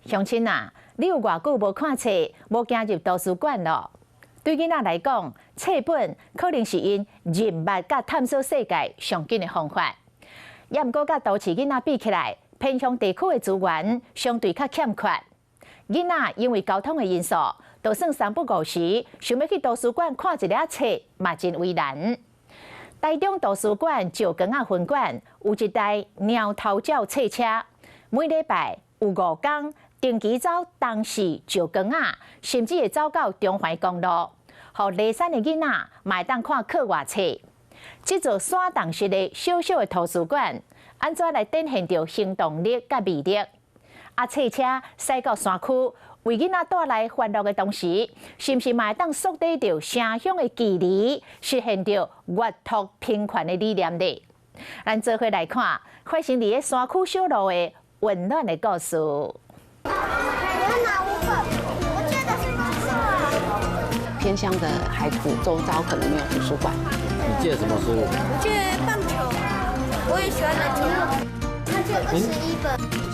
鄉親啊，你有偌久無看冊，無行入圖書館囉？對囡仔來講，冊本可能是𪜶認捌佮探索世界上緊的方法。也毋過，佮都市囡仔比起來，偏鄉地區的資源相對較欠缺。囡仔因為交通的因素，就算三不五時想欲去圖書館看一下冊，嘛真為難。台中圖書館石岡仔分館有一台貓頭鳥冊車，每禮拜有五工定期走東勢石岡仔，甚至會走到中環公路，予離山的囡仔嘛會當看課外冊。這座山洞式的小小的圖書館，按怎來展現著行動力佮魅力？啊，冊車駛到山區，為囡仔帶來歡樂的同時，是毋是嘛會當縮短著城鄉的距離，實現著閱讀平權的理念呢？咱做伙來看發生佇咧山區小路的溫暖的故事。我拿五本，我借的是偏鄉的孩子周遭可能沒有圖書館。你借什麼書？借棒球，我也喜歡籃球。他借21本。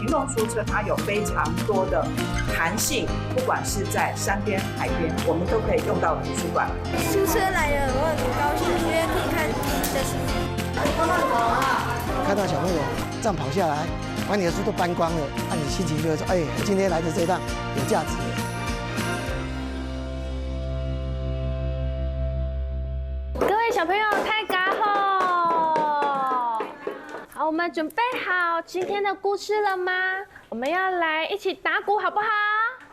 行動書車它有非常多的彈性，不管是在山邊、海邊，我們都可以用到圖書館。書車來了，我很高興，因為可以看新的書。看到小朋友這樣跑下來，把你的書都搬光了，那你心情就會說：哎，今天來的這一趟有價值。各位小朋友，大家好！好，我們準備好今天的故事了嗎？我們要來一起打鼓，好不好？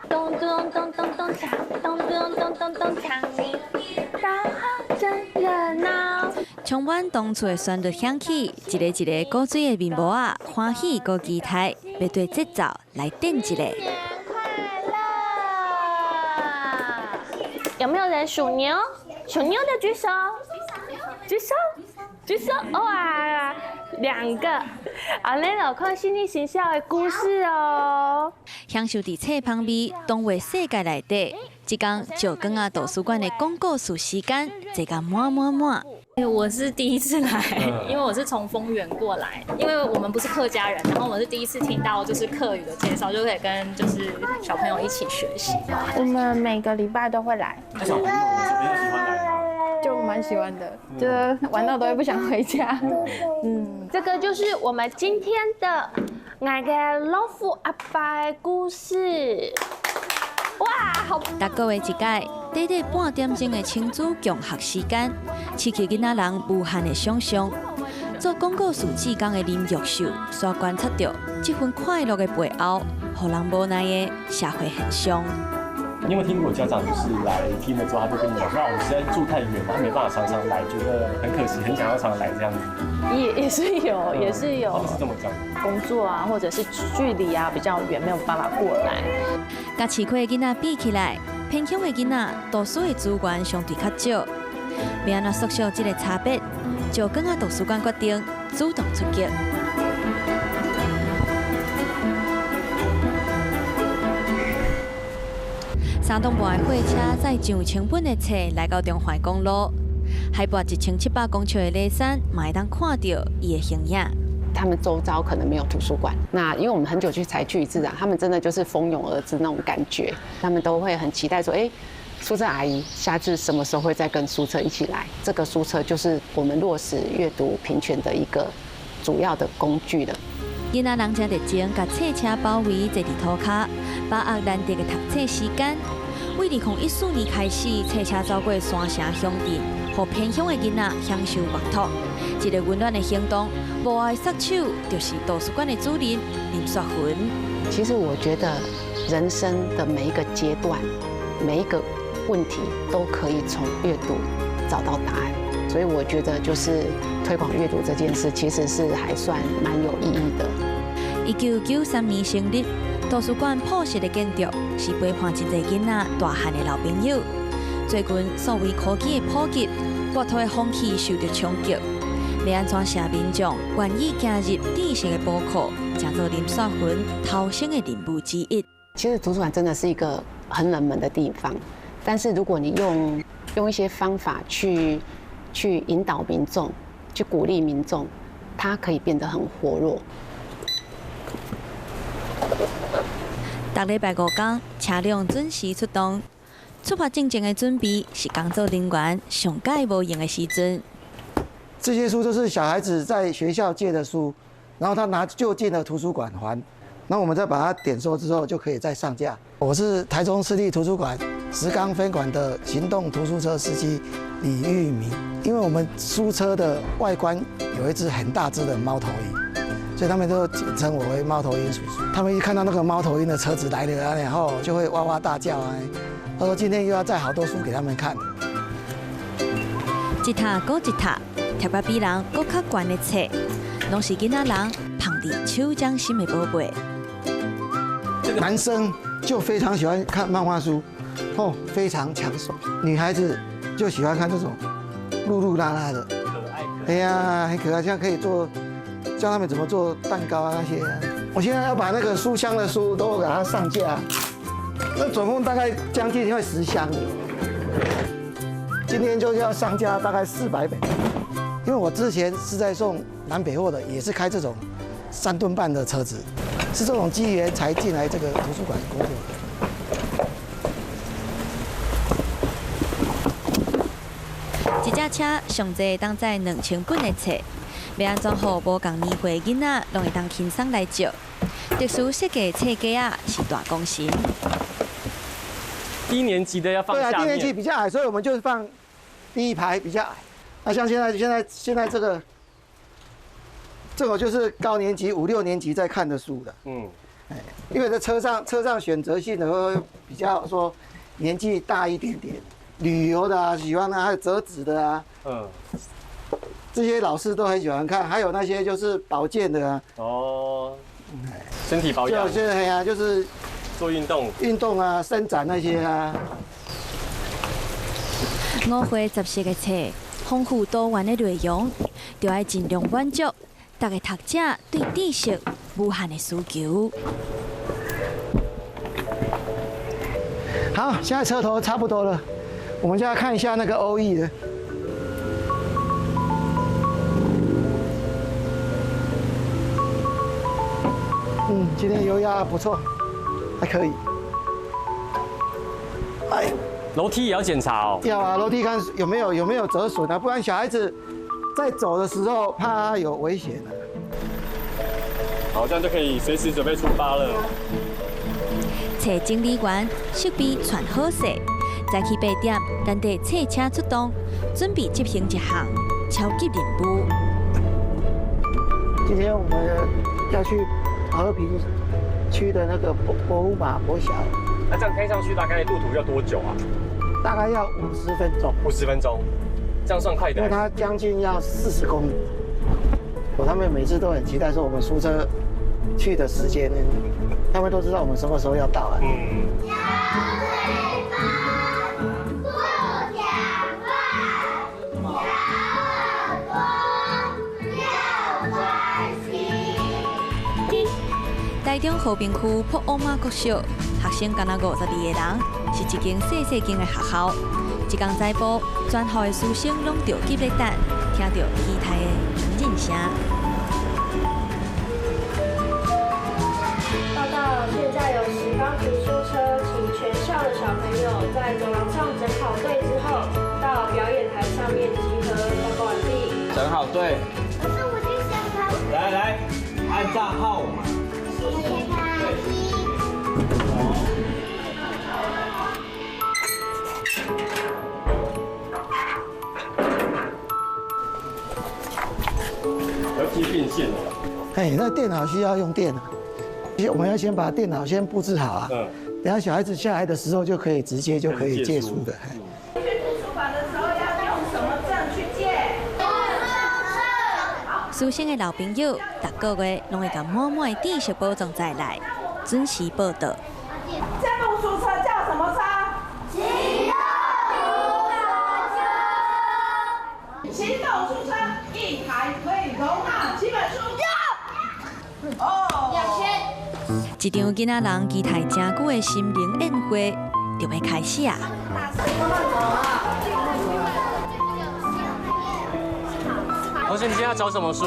咚咚咚咚咚鏘，咚咚咚咚咚鏘，大好真熱鬧。充滿當初的旋律響起，一个一个古錐的面模仔，歡喜閣期待，欲對節奏來顛一下。新年快樂！有沒有人屬牛？屬牛的舉手，舉手，舉手！哇，兩個。好，咱來看十二生肖的故事哦。享受佇冊香味動畫世界內底，這工石岡仔圖書館的講故事時間，坐甲滿滿滿。我是第一次來，因為我是從豐原過來，因為我們不是客家人，然後我是第一次聽到就是客語的介紹，就可以跟就是小朋友一起學習。我們每個禮拜都會來。那小朋友，小朋友喜歡來嗎？就蠻喜歡的，就玩到都會不想回家。嗯，這個就是我們今天的那個老虎阿爸的故事。哇，好！逐個月一擺，短短半點鐘的親子共學時間，刺激囡仔人無限的想象。做廣告事志工的林玉秀，煞觀察著這份快樂的背後，予人無奈的社會現象。你有沒有聽過家長就是來聽了之後，他就跟你講說，我實在住太遠，他沒辦法常常來，覺得很可惜，很想要常常來這樣子。也是有，也是有。他們是這麼講。工作啊，或者是距離啊比較遠，沒有辦法過來。佮市區的囡仔比起來，偏鄉的囡仔圖書的資源相對較少。欲按怎縮小這個差別？石岡仔圖書館決定主動出擊。三棟半的貨車載上千本的冊來到中環公路，海拔1700公尺的梨山，嘛會當看著伊的形影。他們周遭可能沒有圖書館，那因為我們很久去才去一次啊，他們真的就是蜂擁而至那種感覺，他們都會很期待說，哎，書車阿姨下次什麼時候會再跟書車一起來？這個書車就是我們落實閱讀平權的一個主要的工具了。囡仔人誠熱情，共冊車包圍坐佇塗跤，把握難得的讀冊時間。為2014年開始，冊車走過山城鄉鎮，予偏鄉的囡仔享受閱讀。這個溫暖的行動，幕後殺手就是圖書館的主任林雪雲。其實我覺得，人生的每一個階段，每一個問題都可以從閱讀找到答案。所以我覺得，就是推廣閱讀這件事，其實是還算蠻有意義的。1993年成立，圖書館樸實的建築，是陪伴真濟囡仔大漢的老朋友。最近數位科技的普及，閱讀的風氣受著衝擊。欲按怎讓民眾願意加入知識的寶庫，成做林雪雲頭先的任務之一。其實圖書館真的是一個很冷門的地方，但是如果你用一些方法去引導民眾，去鼓勵民眾，它可以變得很活絡。逐禮拜五天，車輛準時出動。出發進前的準備是工作人員上蓋無閒的時陣。這些書都是小孩子在學校借的書，然後他拿就近的圖書館還，那我們再把它點收之後，就可以再上架。我是台中市立圖書館石岡分館的行動圖書車司機李玉明。因為我們書車的外觀有一隻很大隻的貓頭鷹，所以他們都簡稱我為貓頭鷹叔叔。他們一看到那個貓頭鷹的車子來了，然後就會哇哇大叫啊！他說今天又要載好多書給他們看。一沓閣一沓，疊甲比人閣較懸的冊，攏是囡仔人捧佇手掌心的寶貝。男生就非常喜歡看漫畫書，哦，非常搶手。女孩子就喜歡看這種嚕嚕啦啦的，哎呀，很可愛，這樣可以做，教他們怎麼做蛋糕啊那些。我現在要把那個書箱的書都給它上架，那總共大概將近會10箱。今天就要上架大概400本，因為我之前是在送南北貨的，也是開這種3噸半的車子，是這種機緣才進來這個圖書館工作的。一隻車上濟當載2000本的冊，欲按怎予無仝年歲囡仔攏會當輕鬆來借？特殊設計冊架仔是大功臣。低年級的要放下面。對啊，低年級比較矮，所以我們就放第一排比較矮。那像現在這個就是高年級5、6年級在看的書了。嗯，因為在車上選擇性的會比較說年紀大一點點，旅遊的啊，喜歡啊，還有折紙的啊，嗯，這些老師都很喜歡看，還有那些就是保健的啊。哦，身體保養。就是哎呀，就是做運動、運動啊，伸展那些啊。五花十色的冊，豐富多元的內容，就愛盡量滿足逐个讀者對知識無限的需求。好，現在車頭差不多了，我們就要看一下那個歐翼的。嗯，今天油壓不錯，還可以。哎，樓梯也要檢查哦。要啊，樓梯看有沒有折損啊，不然小孩子在走的時候怕有危險啊。好，這樣就可以隨時準備出發了。冊整理員設備全好勢，早起8點，咱得冊車出動，準備執行一項超級任務。今天我們要去和平區的那個博虎馬國小。那這樣開上去大概路途要多久啊？大概要50分鐘。50分鐘，這樣算快的。因為它將近要40公里。他們每次都很期待說我們書車去的時間，他們都知道我們什麼時候要到啊。嗯。小嘴巴不講話，小耳朵要關心。台中和平區朴烏馬國小學生敢若52個人，是一間細細間的學校。一工早晡，全校的師生攏著急咧等，聽著期待的引磬聲。報到，現在有石岡圖書車，請全校的小朋友在走廊上整好隊之後，到表演台上面集合。報告完畢。整好隊。可是我去先看。來來，按照號碼。要接電線哦。哎，那電腦需要用電啊，我們要先把電腦先布置好啊。嗯。等下小孩子下來的時候就可以直接就可以借書的。去圖書館的時候要用什麼證去借？師生的老朋友，逐個月攏會共滿滿的知識寶藏載來，準時報到。這部書車叫什麼車？行動書車。行動書車一台可以容納幾本書？哦，2000。一場囡仔人期待誠久的心靈宴會就欲開始啊！同學，你今天要找什麼書？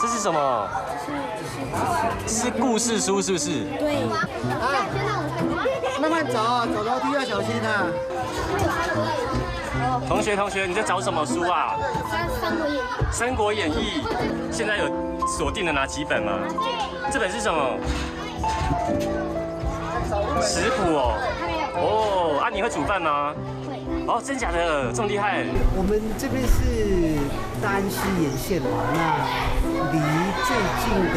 這是什麼？這是是故事书是不是？對。慢慢走，走樓梯要小心啊。同學，同學，你在找什麼書啊？三國演義。三國演義，現在有鎖定了哪幾本嗎？這本是什麼？食譜哦。哦，啊，你會煮飯嗎？會。哦，真假的，這麼厲害。我們這邊是大安溪沿線嘛，那離最近的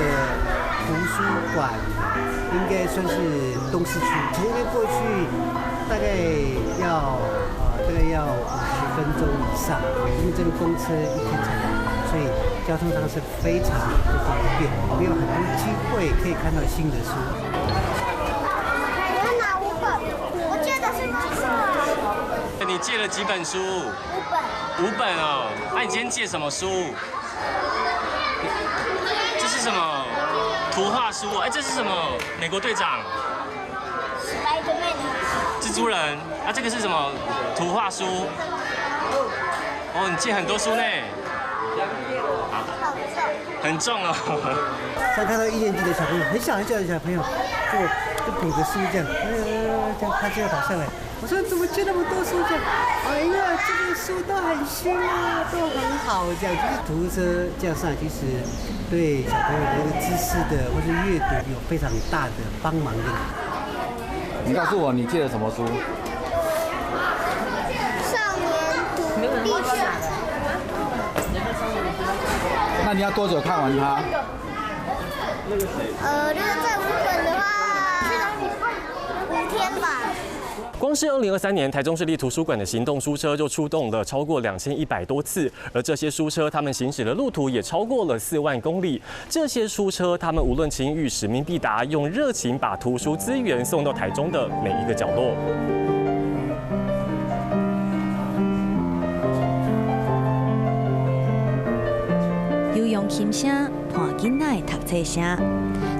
圖書館應該算是東勢區，從那邊過去大概要50分鐘以上，因為這邊公車一天才2班，所以交通上是非常不方便，沒有很多機會可以看到新的書。我要拿5本，我借的是幾本？你借了幾本書？ 5本。 5本哦，那你今天借什麼書？這是什麼？圖畫書？哎，這是什麼？美國隊長。Spiderman。蜘蛛人。啊，這個是什麼？圖畫書。哦，你借很多書呢。很重哦。像看到1年級的小朋友，很小很小的小朋友，就捧着書這樣，這樣他就要跑上來。我說怎麼借那麼多書這樣？哎呀，這個書都很新啊，都很好，這樣就是圖書車這樣上，其實對小朋友的那個知識的或是閱讀有非常大的幫忙的。你告訴我，你借了什麼書？少年獨立學。那你要多久看完它？如果這5本的話，5天吧。光是2023年，台中市立圖書館的行動書車就出動了超過2100多次，而這些書車，他們行駛的路途也超過了4萬公里。這些書車，他們無論晴雨，使命必達，用熱情把圖書資源送到台中的每一個角落。悠揚琴聲，伴囡仔的讀冊聲，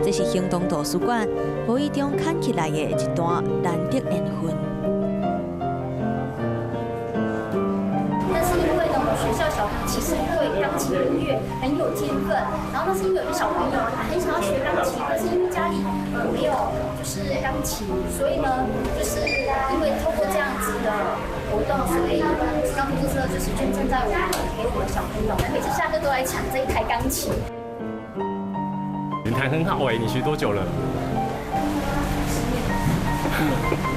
這是行動圖書館無意中牽起來的一段難得緣分。那是因為呢，我們學校小朋友其實對鋼琴音樂很有天分，然後那是因為有些小朋友他很想要學鋼琴，但是因為家裡沒有就是鋼琴，所以呢，就是因為透過這樣子的活動，所以鋼琴車就是捐贈在我們給我們小朋友，每次下課都來搶這一台鋼琴。你彈很好哎，你學多久了？ 10年。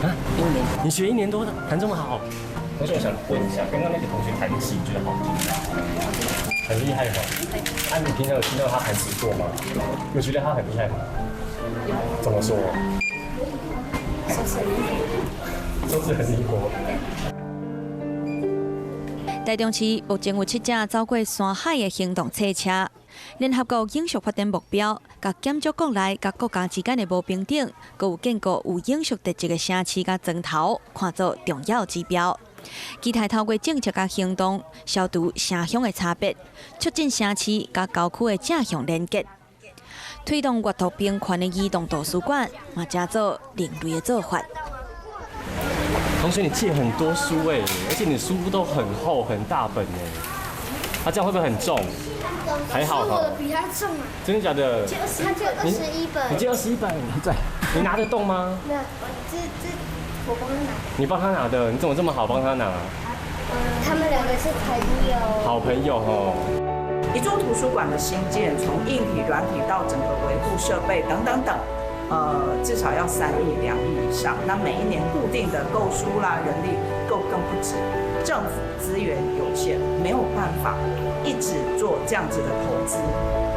啊，1年？你學1年多的，彈這麼好？同學，我想問一下，剛剛那個同學彈琴覺得好聽嗎？很厲害嗎？啊，你平常有聽到他彈琴過嗎？有覺得他很厲害嗎？有。怎麼說？手指很靈活。手指很靈活。台中市目前有7隻走過山海的行動冊車，聯合國永續發展目標，佮減少國內佮國家之間的無平等，閣有建構有永續特質的城市佮磚頭，看作重要指標。期待透過政策佮行動，消除城鄉的差別，促進城市佮郊區的正向連結，推動閱讀平權的移動圖書館，嘛成做另類的做法。同學，你借很多書哎，而且你書都很厚很大本哎，啊，這樣會不會很重？還好吧。我的比他重啊。真的假的？他借21本。你借21本，對，你拿得動嗎？沒有，這我幫他拿。你幫他拿的，你怎麼這麼好幫他拿？他們兩個是朋友。好朋友哦。一座圖書館的興建，從硬體、軟體到整個維護設備等等等。至少要3億、2億以上。那每一年固定的購書啦、人力購更不止。政府資源有限，沒有辦法一直做這樣子的投資。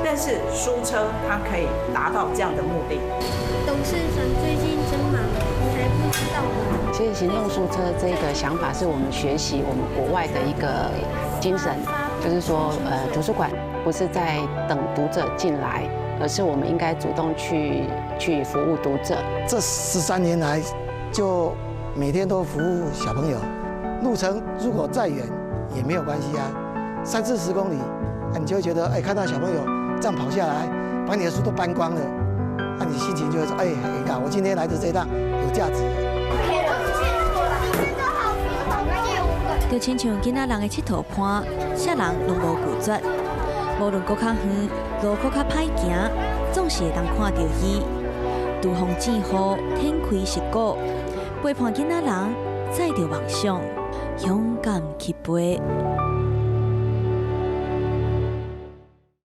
但是書車它可以達到這樣的目的。董事長最近真忙，你還不知道嗎？其實行動書車這個想法是我們學習我們國外的一個精神，就是說，圖書館不是在等讀者進來。而是我們應該主動去服務讀者。這13年來，就每天都服務小朋友。路程如果再遠也沒有關係啊，30、40公里，你就會覺得哎，看到小朋友這樣跑下來，把你的書都搬光了，那你心情就會說哎，很好，我今天來的這一趟有價值。就親像囡仔人的𨑨迌伴，啥人攏無拒絕。無論閣較遠，路閣較歹行，總是會當看著伊。拄風戰雨，展開石鼓，陪伴囡仔人，載著夢想，勇敢去飛。